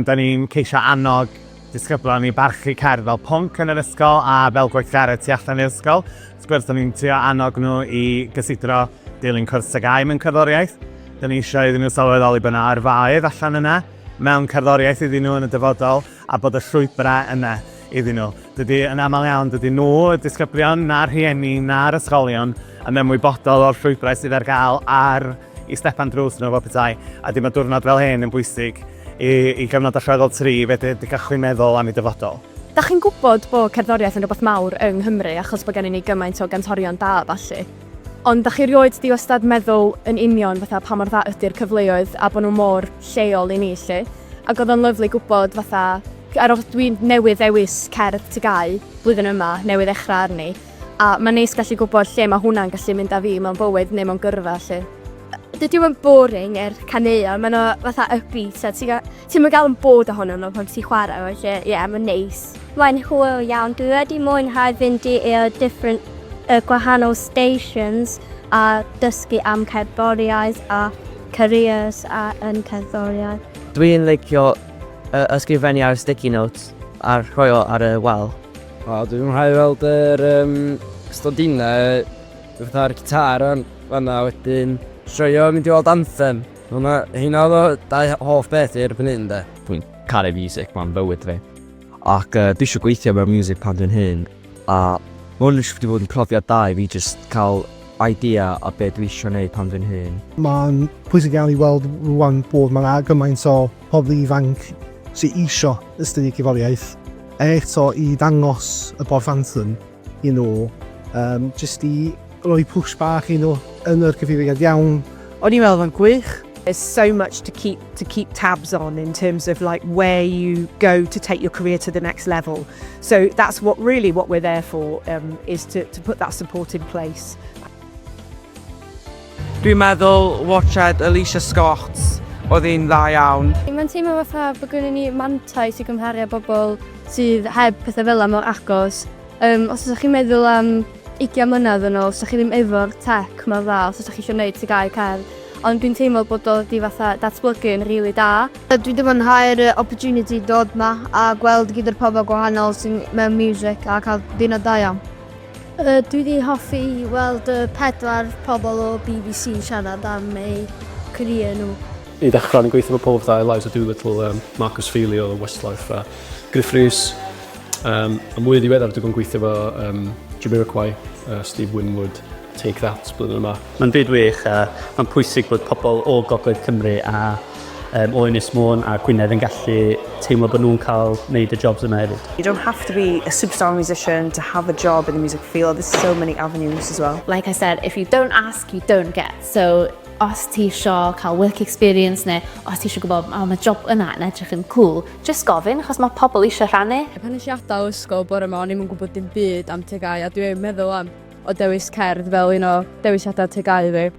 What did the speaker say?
Da ni'n ceisio annog disgyblion i barchu cerdd fel pwnc yn yr ysgol a fel gweithgaredd tu allan i'r ysgol. Wrth gwrs, da ni'n trio annog nhw i gysidro dilyn cwrs TGAU mewn cerddoriaeth. Da ni eisiau iddyn nhw sylweddoli bod yna yrfaoedd allan yna mewn cerddoriaeth iddyn nhw yn y dyfodol a bod y llwybrau yna iddyn nhw. Dydy, yn aml iawn, dydy nhw, y disgyblion, na'r rhieni, na'r ysgolion yn ymwybodol o'r llwybrau sydd ar gael ar i stepan drws nhw fel petai, a 'di ma' diwrnod fel hyn yn bwysig i i gyfnod allweddol tri fedru 'di cychwyn meddwl am eu dyfodol. Dach chi'n gwybod bod cerddoriaeth yn rhywbeth mawr yng Nghymru achos bod gennyn ni gymaint o gantorion da a ballu. Ond dach chi rioed 'di wastad meddwl yn union fatha pa mor dda ydy'r cyfleoedd a bod nhw mor lleol i ni 'lly. Ac oedd o'n lyfli gwybod fatha, er o- dwi newydd ddewis cerdd TGAU blwyddyn yma, newydd ddechrau arni, A mae'n neis gallu gwybod lle mae hwnna'n gallu mynd â fi mewn bywyd neu mewn gyrfa 'lly. Dydy o'm yn boring yr caneuon, maen nhw fatha upbeat a ti'n ti'm yn gael yn bored ohonyn nhw pan ti'n chwarae felly ie, yeah, mae'n neis. Mae'n hwyl iawn, dwi wedi mwynhau fynd i'r different, y gwahanol stations a dysgu am cerddoriaeth a careers a yn cerddoriaeth. Dwi'n licio ysgrifennu ar sticky notes a rhoi o ar y wal. O, dwi'n mwynhau weld yr um, stondinau, fatha'r gitar yn fanna, wedyn joio mynd i weld Anthem. Hwna, hynna oedd o dau hoff beth i erbyn hyn, de. Dwi'n caru music, mae'n fywyd fi. Ac uh, dwi eisiau gweithio mewn music pan dwi'n hyn, a mae hwn wedi bod yn profiad da i fi just cael idea o be dwi eisiau gwneud pan dwi'n hyn. Mae'n pwysig iawn i weld rwan bod mae yna gymaint o pobl ifanc sydd eisiau astudio cerddoriaeth eto i ddangos y Borth Anthem i nhw, um, jyst i roi push bach i nhw yn yr cyfeiriad iawn. O'n i'n meddwl fo'n gwych. There's so much to keep to keep tabs on in terms of like where you go to take your career to the next level. So that's what really what we're there for um, is to, to put that support in place. Dwi'n meddwl watched Alicia Scott, oedd hi'n dda iawn. Mae'n teimlo fatha bod gynnon ni mantais i gymharu â bobl sydd heb pethau fel 'na mor agos. Um, os ydych chi'n meddwl am 20 mlynedd yn ôl, os chi ddim efo'r tech mor dda, os ydych chi eisiau gwneud TGAU cerdd. Ond dwi'n teimlo bod o wedi fatha datblygu yn rili da. Dwi wedi mwynhau'r opportunity dod ma a gweld gyda'r pobl gwahanol sy'n mewn music a cael diwrnod da iawn. Dwi 'di hoffi weld y pedwar pobl o BBC yn siarad am eu career nhw. I ddechrau, o'n i'n gweithio efo pobl fatha Eliza Doolittle, um, Marcus Feely o Westlife a Griff Rhys. Um, a mwy ddiweddar, dwi'n gweithio efo um, Jamiroquai, uh, Steve Winwood, Take That blwyddyn yma. Mae'n byd wych a mae'n pwysig bod pobl o Gogledd Cymru a um, o Ynys Môn a Gwynedd yn gallu teimlo bod nhw'n cael wneud y jobs yma hefyd. You don't have to be a superstar musician to have a job in the music field. There's so many avenues as well. Like I said, if you don't ask, you don't get. So, os ti isio cael work experience neu os ti isio gwybod, oh, mae job yna yn edrych yn cool, just gofyn, achos mae pobl eisiau rhannu. Pan nes i adael ysgol bore yma, o'n i'm yn gwybod dim byd am TGAU, a dwi'n meddwl am o dewis cerdd fel un o dewisiadau TGAU fi.